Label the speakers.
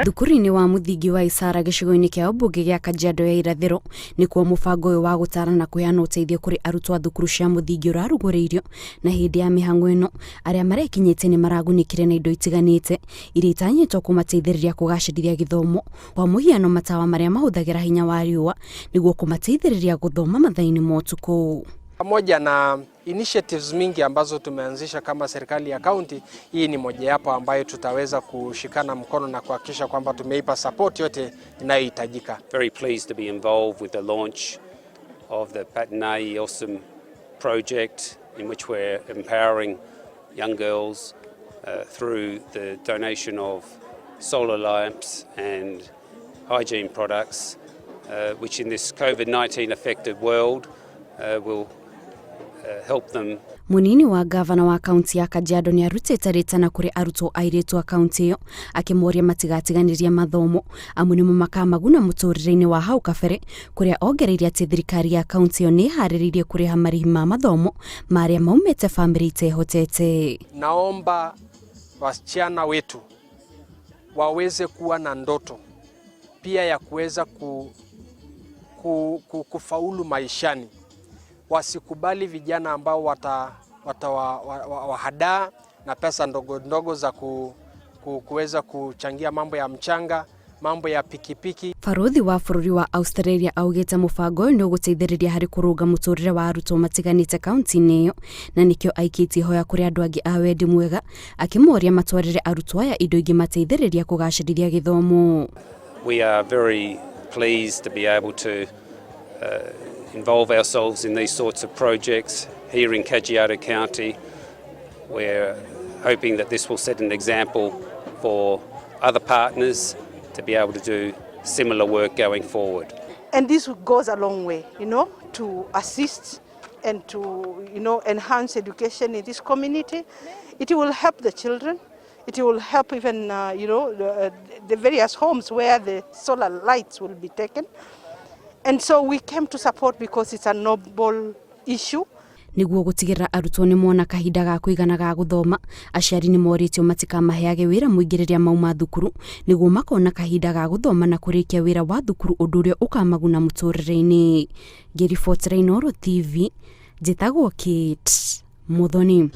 Speaker 1: Thukuru-inĩ wa mũthingi wa Isara gĩcigo-inĩ kĩa ũmbunge gĩa Kajiado ya irathĩro nĩkuo mũbango ũyũ wa gũtara na kũheana ũteithio kũrĩ arutwo a thukuru cia mũthingi ũrarugũrĩirio. Na hĩndĩ ya mĩhang'o ĩno arĩa marekinyĩtie nĩ maragunĩkire na indo itiganĩte iria itanyĩtwo kũmateithĩrĩria kũgacĩrithia gĩthomo, kwa mũhiano matawa marĩa mahũthagĩra hinya wa riũa nĩguo kũmateithĩrĩria gũthoma mathaa-inĩ ma ũtukũ.
Speaker 2: Pamoja na initiatives mingi ambazo tumeanzisha kama serikali ya kaunti, hii ni mojawapo ambayo tutaweza kushikana mkono na kuhakikisha kwamba tumeipa support yote inayohitajika.
Speaker 3: Very pleased to be involved with the launch of the Patanai Awesome project, in which we're empowering young girls through the donation of solar lamps and hygiene products, which in this COVID-19 affected world will help them.
Speaker 1: Munini wa gavana wa kaunti ya Kajiado nĩ arutĩte rĩtana kũrĩ arutwo airĩtu a kaunti ĩyo akĩmoria matigatiganĩrie mathomo amu nĩmo makamaguna mũtũrĩre-inĩ wa hau kabere, kũrĩa ongereire atĩ thirikari ya kaunti ĩyo nĩ ĩharĩrĩirie kũrĩha marĩhi ma mathomo ma arĩa maumĩte bamĩrĩ itehotete.
Speaker 2: Naomba wasichana wetu waweze kuwa na ndoto pia ya kuweza kufaulu maishani. Wasikubali vijana ambao watawahadaa na pesa ndogo ndogo za kuweza kuchangia mambo ya mchanga, mambo ya pikipiki.
Speaker 1: Barothi wa bũrũri wa Australia augĩte mũbango ũyũ nĩ ũgũteithĩrĩria harĩ kũrũnga mũtũrĩre wa arutwo matiganĩte kaunti-inĩ ĩyo, na nĩkĩo aikĩtie ihoya kũrĩ andũ angĩ a wendi mwega akĩmoria matwarĩre arutwo aya indo ingĩmateithĩrĩria kũgacĩrithia gĩthomo.
Speaker 3: We are very pleased to be able to involve ourselves in these sorts of projects here in Kajiado County. We're hoping that this will set an example for other partners to be able to do similar work going forward.
Speaker 4: And this goes a long way to assist and to enhance education in this community. It will help the children. It will help even the various homes where the solar lights will be taken. And so we came to support because it's a noble issue.
Speaker 1: Nĩguo gũtigĩrĩra arutwo nĩ mona kahinda ga kũigana ga gũthoma, aciari nĩ morĩtio matikamaheage wĩra mũingĩ rĩrĩa mauma thukuru nĩguo makona kahinda ga gũthoma na kũrĩkia wĩra wa thukuru, ũndũ ũrĩa ũkamaguna mũtũrĩre-inĩ. Ngĩribotera Inooro TV, njĩtagwo Kate Muthoni.